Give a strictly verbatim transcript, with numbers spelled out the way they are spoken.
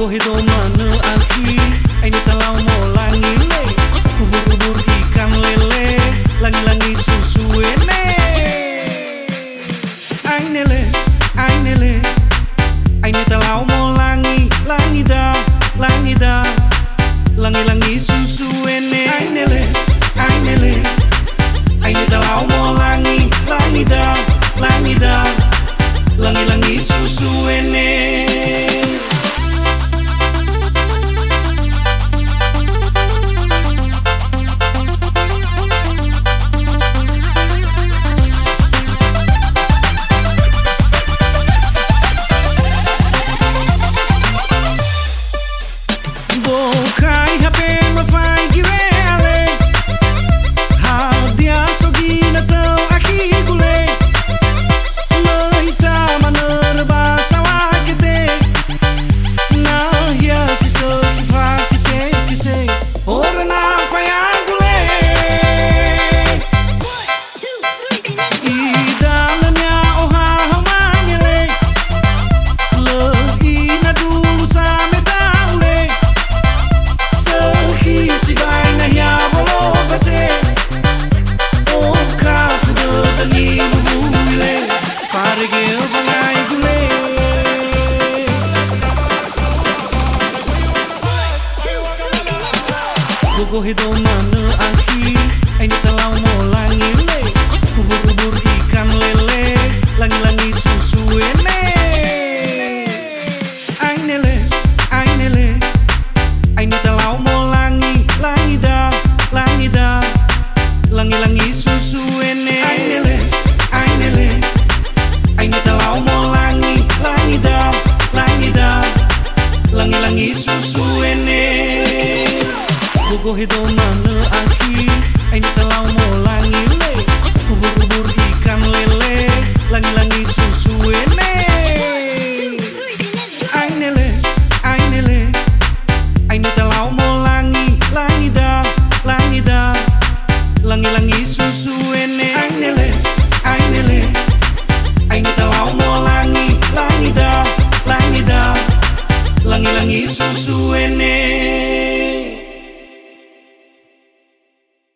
Hedo manö akhi, aine talau molangi le. Ubur-ubur ikan lele, langi-langi susu ene. Aine le, aine le. Aine talau molangi, langi da, langi da. Langi-langi susu ene. Aine le, aine le. Aine talau molangi, langi da, langi da. Langi-langi susu ene. Bokai H P ma faigi we'ale. Hadia so ginatö akhi gule. Möi tamanörö ba sawakete. Nahia si sökhi fakese-kese. Horö na faya gule. Idalönia ohaho mangele. Lö ina dulu sameda'ule. Sökhi sibai nahia wolombase. Okafu dödö nilubuile. Farege wangai gule. Gogo hedo manö akhi, aine talau molangi le. Ubur-ubur ikan lele, langi-langi susu ene. Aine le, aine le. Aine talau molangi, langi da, langi da. Langi-langi susu ene. Aine le, aine le. Aine talau molangi, langi da, langi da. Langi-langi susu ene. Gogo hedo manö akhi, aine talau molangi le. Ubur-ubur ikan lele, langi-langi susu ene.